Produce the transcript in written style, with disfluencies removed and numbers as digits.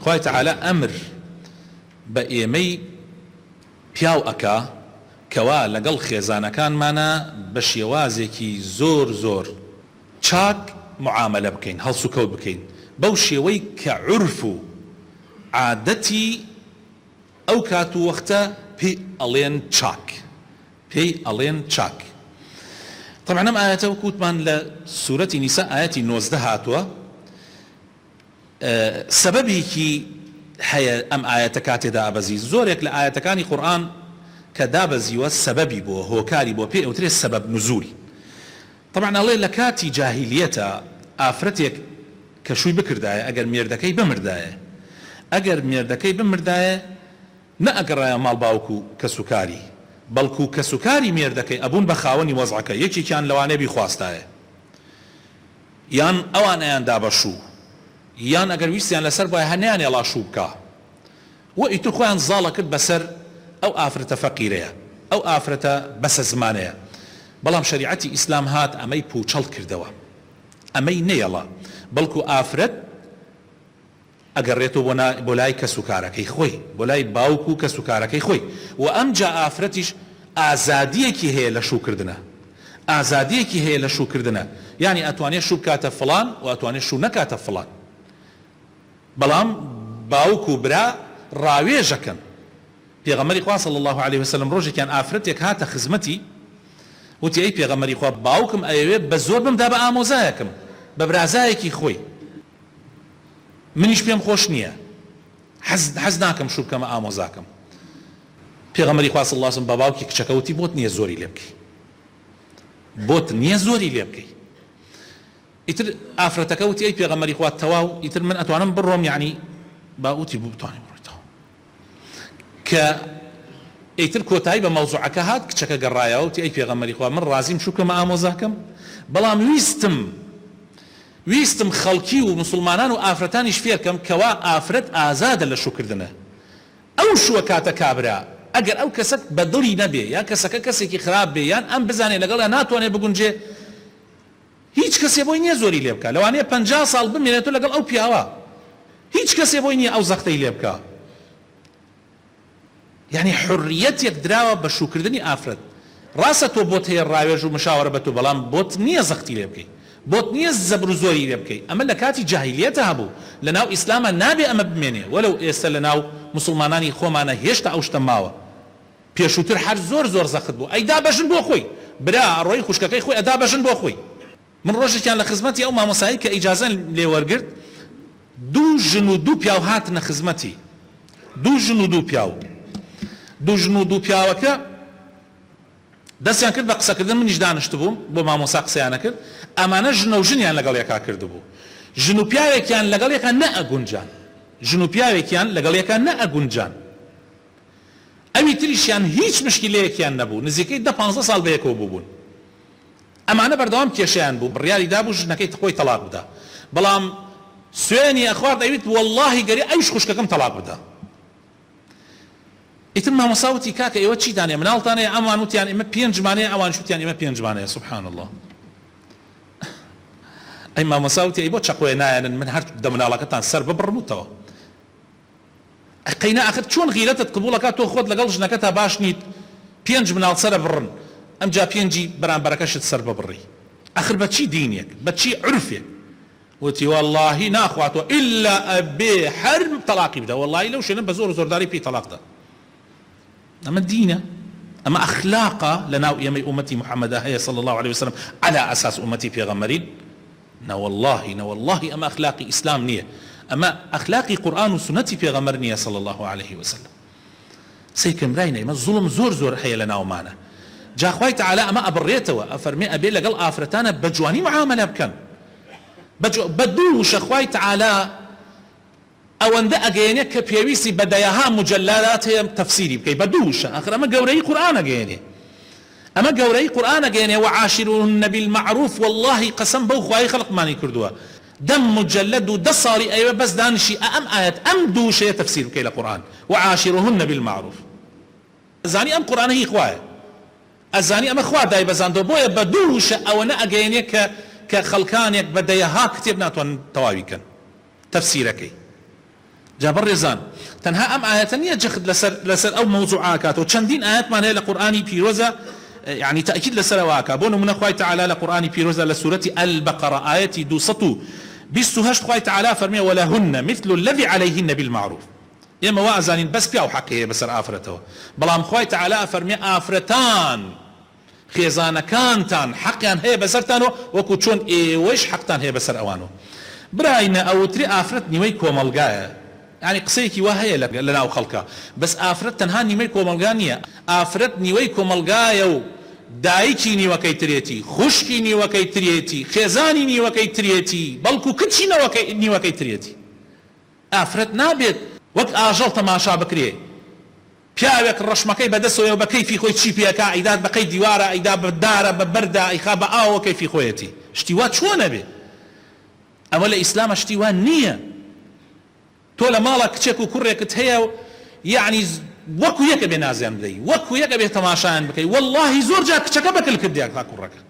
خوای تەعالا ئەمر بە ئێمەی پیاو ئەکا کەوا لەگەڵ خێزانەکانمانا بە شێوازێکی زۆر زۆر چاک معامەلە بکەین، هەڵسوکەوت بکەین بەو شێوەی کە عورف و عادەتی ئەو کات و وەختە پێی ئەڵێن چاک، پێی ئەڵێن چاک. تەبعەن ئەم ئایەتە وەکو وتمان لە سورەتی نیسا ئایەتی 19 هاتووە، سەبەبێکی هەیە ئەم ئایەتە کاتێ دابەزی، زۆرێک لە ئایەتەکانی قورئان کە دابەزیوە سەبەبی بووە، هۆکاری بووە، پێی ئەوترێ سەبەب نزول. تەبعەن ئەڵێ لە کاتی جاهیلیەتا ئافرەتێک کە شووی بکردایە ئەگەر مێردەکەی بمردایە ئەگەر مێردەکەی بمردایە نەئەگەڕایە ماڵ باوک و کەسوکاری بەڵکو کەسوکاری مێردەکەی ئەبوون بە خاوەنی وەزعەکە یەکێکیان لەوانەیە بیخواستایە یان ئەوان ئەیاندا بە شوو یان ئەگەر ویستیان لەسەر بوایە هەر نەیانێڵا شوو بکا و ئیتر خۆیان زاڵ ئەکرد بەسەر ئەو ئافرەتە فەقیرەیە ئەو ئافرەتە بەسەزمانەیە بەڵام شەریعەتی ئیسلام هات ئەمەی پوچەڵ کردەوە ئەمەی نەیەڵا بەڵکو ئافرەت ئەگەڕێتەوە بۆ بۆ لای کەسوکارەکەی خۆی، بۆ لای باوک و کەسوکارەکەی خۆی و ئەمجا ئافرەتیش ئازادیەکی هەیە لە شووکردنا، ئازادیەکی هەیە لە شووکردنا، یانی ئەتوانێ شوو بکاتە فڵان و ئەتوانێ شوو نەکاتە فڵان، بەڵام باوک و برا ڕاوێژ ئەکەن. پێغەمبەری خوا صلی اللە علیه وسلم ڕۆژێکیان ئافرەتێک هاتە خزمەتی وتی ئەی پێغەمبەری خوا باوکم ئەیەوێ بە زۆر بمدا بە ئامۆزایەکم، بە برازایەکی خۆی، منیش پێم خۆش نییە حەز حەز ناکەم شوو بکەمە ئامۆزاکەم. پێغەمبەری خوا صلی اللە علیە وسلم بە باوکی کچەکە وتی بۆت نییە زۆری لێ بکەی، بۆت نییە زۆری لێ بکەی. ئیتر ئافرەتەکە وتی ئەی پێغەمبەری خوا تەواو ئیتر من ئەتوانم بڕۆم یەعنی با وتی بتوانی بڕۆیتەوە. کە ئیتر کۆتایی بە مەوزوعەکە هات کچەکە گەڕایەوە وتی ئەی پێغەمبەری خوا من ڕازیم شوو بکەمە ئامۆزاکەم بەڵام ویستم ویستم خەڵکی و موسڵمانان و ئافرەتانیش فێرکەم کەوا ئافرەت ئازادە لە شووکردنە ئەو شووە کاتە کابرا ئەگەر ئەو کەسە بە دڵی نەبێ یان کەسەکە کەسێکی خراپ بێ یان ئەم بزانێ لەگەڵیا ناتوانێ بگونجێ هیچ کەسێ بۆی نیە زۆری لێ بکا لەوانەیە 50 ساڵ بمێنێتەوە لەگەڵ ئەو پیاوە هیچ کەسێ بۆی نیە ئەو زەختەی لێ بکا. یانی حوریەتێک دراوە بە شووکردنی ئافرەت ڕاستە تۆ بۆت هەیە ڕاوێژ و مشاوەرە بە تۆ بەڵام بۆت نییە زەختی لێ بکەی بۆت نییە زەبر و زۆری لێ بکەی ئەمە لە کاتی جاهیلیەتا هەبوو لە ناو ئیسلاما نابێ ئەمە بمێنێ وەلەو ئێستە لە ناو موسڵمانانی خۆمانە هێشتا ئەو شتە ماوە پێشووتر هەر زۆر زۆر زەخت بوو ئەیدا بە ژن بۆ خۆی برا ئەڕۆی خوشکەکەی خۆی ئەدا بە ژن بۆ خۆی. من ڕۆژێکیان لە خزمەتی ئەو مامۆستایەی کە ئیجازەم لێ وەرگرت، دوو ژن و دوو پیاو هاتنە خزمەتی، دوو ژن و دوو پیاو، دوو ژن و دوو پیاوەکە دەستیان کرد بە قسەکردن، منیش دانیشتبووم بۆ مامۆستا قسەیان ئەکرد، ئەمانە ژنە و ژنیان لەگەڵ یەکا کردبوو، ژن و پیاوێکیان لەگەڵ یەکا نەئەگونجان، ژن و پیاوێکیان لەگەڵ یەکا نەئەگونجان، ئەوی تریشیان هیچ مشکیلەیەکیان نەبوو، نزیکەی دە پانزە ساڵ بەیەکەوە بووبوون. ئەمانە بەردەوام کێشەیان بوو بڕیاری دابوو ژنەکەی خۆی تەڵاق بدا بەڵام سوێنی ئەخوارد ئەیوت وەڵاهی گەرێ ئەویش خوشکەکەم تەڵاق بدا ئیتر مامۆستا وتی کاکە ئێوە چیتان هەیە مناڵتان هەیە ئەمان وتیان ئێمە پێنجمان هەیە ئەوانیش وتیان ئێمە پێنجمان هەیە سبحان اللە ئەی مامۆستا وتی ئەی بۆ چەقۆیە نایەنن من هەر دە مناڵەکەتان سەر ببڕم وتەوە قەینا ئاخر چۆن غیرەتت قبوڵ ئەکات تۆ خۆت لەگەڵ ژنەکەتا باش نیت پێنج مناڵ سەرە بڕن ئەمجا پێنجی بەرامبەرەکەشت سەر ببڕی ئاخر بە چی دینێک بە چی عورفێک وتی وەڵاهی ناخواتەوە ئیلا ئەبێ هەر تەڵاقی بدە وەڵاهی لەو شوێنە بە زۆر و زۆرداری پێی تەڵاق دا ئەمە دینە ئەمە ئەخلاقە لە ناو ئێمەی ئومەتی محەممەدا هەیە صلی الله علیه وسلم علی ئەساس ئومەتی پێغەمبەرین نەوەڵاهی نەوەڵاهی ئەمە ئەخلاقی ئیسلام نیە ئەمە ئەخلاقی قورئان و سوننەتی پێغەمبەر نیە صلی اللە علیه وسلم سەیرکەن براینە ئێمە زوڵم زۆر زۆر هەیە لە ناومانە جا خوای تعالی ئەمە ئەبڕێتەوە ئەفەرمێ ئەبێ لەگەڵ ئافرەتانە بە جوانی معامەلە بکەن بە دوو وشە خوای تعالی ئەوەندە ئەگەیەنێ کە پێویستی بە دەیەها موجەللادات هەیە تەفسیری بکەی بە دوو وشە ئاخر ئەمە گەورەیی قورئان ئەگەیەنێ ئەمە گەورەیی قورئان ئەگەیەنێ وعاشروهن بالمعروف واللهی قەسەم بەو خوایەی خەڵقمانی کردووە دە موجەللەد و دە ساڵی ئەیەوێ بەس دانیشی ئە ئەم ئایەت ئەم دوو وشەیە تەفسیر بکەی لە قورئان وعاشروهن بالمعروف زانی ئەم قورئانە هی خوایە ئەزانی ئەمە خوا دایبەزاندوە بۆیە بە دوو وشە ئەوەنە ئەگەیەنێ کە کە خەڵکانێک بە دەیەها کتێب ناتوانن تەواوی کەن تەفسیرەکەی. جا بەڕێزان تەنها ئەم ئایەتە نیە جەخت لەسەر لەسەر ئەو مەوزوعە ئەکاتەوە چەندین ئایەتمان هەیە لە قورئانی پیرۆزا یەعنی تەئکید لەسەر ئەوە ئەکا بۆ نمونە خوای تەعالا لە قورئانی پیرۆزا لە سورەتی البقرە ئایەتی 228 خوای تەعالا فەرموێ ولهن مثل الذی علیهن بالمعروف ئێمە وا ئەزانین بەس پیاو حەقی هەیە بەسەر ئافرەتەوە بەڵام خوای تەعالا ئەفەرموێ ئافرەتان خێزانەکانتان حەقیان هەیە بەسەرتانەوە وەکو چۆن ئێوەیش حەقتان هەیە بەسەر ئەوانەوە. براینە ئەوترێ ئافرەت نیوەی کۆمەڵگایە یانی قسەیەکی وا هەیە لەناو خەڵکا بەس ئافرەت تەنها نیمەی کۆمەڵگا نیە ئافرەت نیوەی کۆمەڵگایە و دایکی نیوەکەی ترێتی خوشکی نیوەکەی ترێتی خێزانی نیوەکەی ترێتی بەڵکو کچی نیوەکەی ترێتی ئافرەت نابێت وەک ئاژەڵ تەماشا بکرێ پیاوێک ڕەشمەکەی بە دەستەوەیە و بە کەیفی خۆی چی پێ ئەکا ئەیدات بە قەی دیوارا ئەیدا بە دارا بە بەردا ئەیخا بە ئاوەوە کەیفی خۆیەتی شتی وا چۆن ئەبێ ئەوە لە ئیسلاما شتی وا نییە تۆ لە ماڵا کچێک و کوڕێکت هەیە و یەعنی وەکو یەک ئەبێ نازیان بدەی وەکو یەک ئەبێ تەماشایان بکەی وەڵڵاهی زۆر جار کچەکە بە کل کردیان تا کوڕەکە.